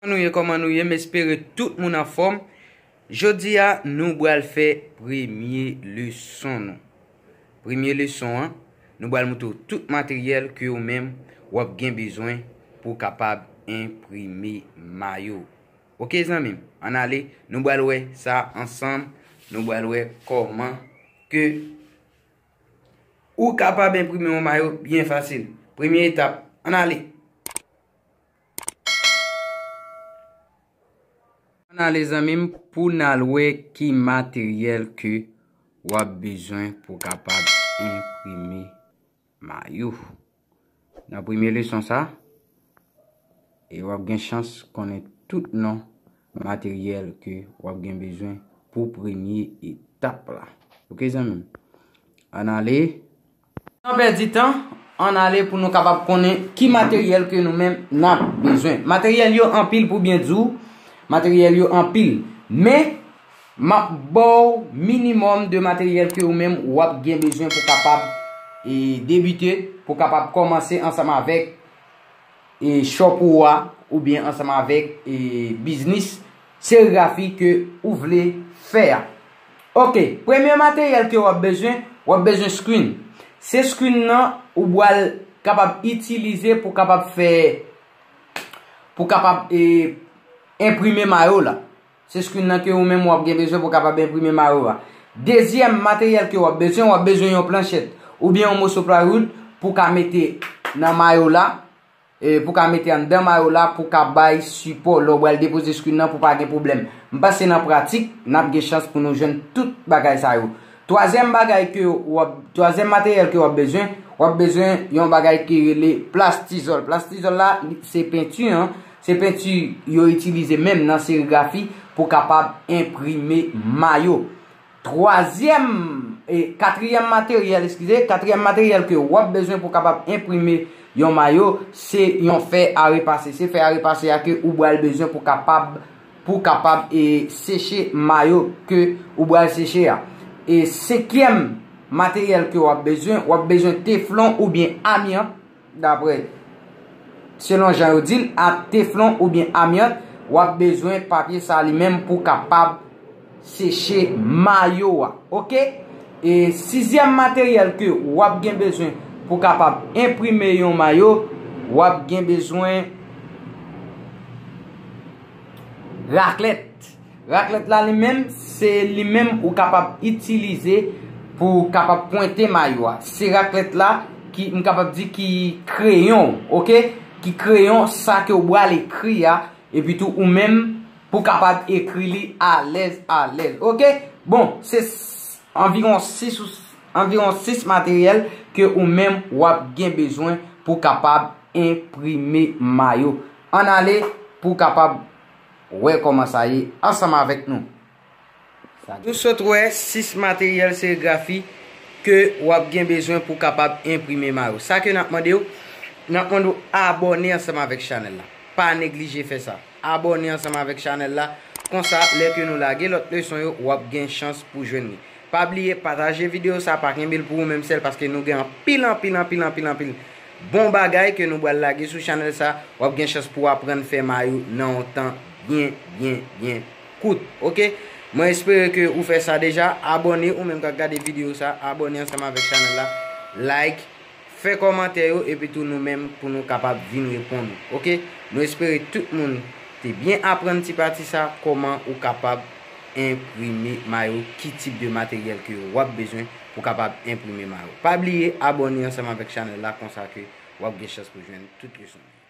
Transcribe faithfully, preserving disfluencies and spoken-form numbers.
Kòman nou ye, kòman nou ye? M espere tout moun anfòm. Jodi a, nou pral fè premye leson nou. Premye leson an, nou pral montre w tout materyèl ke ou menm w ap gen bezwen pou w kapab enprime mayo. Oke, zanmi m, ann ale, nou pral wè sa ansanm, nou pral wè kòman ke ou kapab enprime yon mayo byen fasil. Premye etap, ann ale. Ann ale, zanmi m, pou n al wè ki materyèl ke w ap bezwen pou w kapab enprime mayo. Nan premye leson sa, e w ap gen chans konnen tout non materyèl ke w ap gen bezwen pou premye etap la. Oke, zanmi m? Ann ale. San pèdi tan, ann ale pou nou kapab konnen ki materyèl ke nou menm n ap bezwen. Materyèl yo anpil pou byen di w, materyèl yo anpil. Men, m ap ba w minimòm de materyèl ke ou menm w ap gen bezwen pou kapab, e, debite, pou kapab kòmanse ansanm avèk, e, shop ou a, oubyen ansanm avèk, e, biznis serigrafi ke ou vle fè a. Oke, premye materyèl ke w ap bezwen, w ap bezwen screen. Se screen nan ou pral kapab itilize pou kapab fè, pou kapab, e, enprime mayo la. Se screen nan ke ou menm w ap gen bezwen pou kapab enprime mayo a. Dezyèm materyèl ke w ap bezwen, w ap bezwen yon planchèt oubyen yon moso plywood pou ka mete nan mayo la, e, pou ka mete anndan mayo la, pou ka bay sipò lè w pral depoze screen nan pou pa gen pwoblèm. M panse nan pratik, n ap gen chans pou nou jwenn tout bagay sa yo. Twazyèm bagay ke w ap, twazyèm materyèl ke w ap bezwen, w ap bezwen yon bagay ki rele plastizòl. Plastizòl la, li, se penti, an. Se penti yo itilize menm nan serigrafi pou kapab enprime mayo. Twazyèm, e, katriyèm materyèl, eskize, katriyèm materyèl ke w ap bezwen pou kapab enprime yon mayo, se yon fè a repase. Se fè a repase a ke ou pral bezwen pou kapab, pou kapab, e, seche mayo ke ou pral seche a. E senkyèm materyèl ke w ap bezwen, w ap bezwen teflon oubyen amyant, daprè, selon jan yo di l, a teflon oubyen amyant, w ap bezwen papye sa li menm pou kapab seche mayo a. Oke? E sizyèm materyèl ke w ap gen bezwen pou kapab enprime yon mayo, w ap gen bezwen raklèt. Raklèt la li menm, se li menm ou kapab itilize pou kapab pwente mayo a. Se raklèt la ki, m kapab di, ki kreyon, oke? Ki kreyon, sa ke w pral ekri a, epi tou ou menm pou kapab ekri li alèz, alèz, oke? Bon, se s-, anviwon sis ou s-, anviwon sis materyèl ke ou menm w ap gen bezwen pou kapab enprime mayo. Ann ale pou w kapab wè kòman sa ye ansanm avèk nou. Nou sot wè sis materyèl serigrafi ke w ap gen bezwen pou kapab enprime mayo. Sa ke n ap mande w, n ap mande w abòne ansanm avèk chanèl la. Pa neglije fè sa. Abòne ansanm avèk chanèl la. Konsa, lè ke nou lage lòt leson yo, w ap gen chans pou jwenn li. Pa bliye pataje videyo sa, pa kenbe l pou ou menm sèl, paske nou gen anpil, anpil, anpil, anpil, anpil bon bagay ke nou pral lage sou chanèl sa. W ap gen chans pou w aprann fè mayo nan yon tan byen, byen, byen kout. Oke? Mwen espere ke ou fè sa deja. Abòne, ou menm k ap gade videyo sa, abòne ansanm avèk chanèl la. Like, fè kòmantè yo, epi tou nou menm pou nou kapab vin reponn ou. Oke? Nou espere tout moun te byen aprann ti pati sa, kòman ou kapab enprime mayo, ki tip de materyèl ke w ap bezwen pou kapab enprime mayo. Pa bliye abòne ansanm avèk chanèl la, konsa ke w ap gen chans pou jwenn tout leson yo.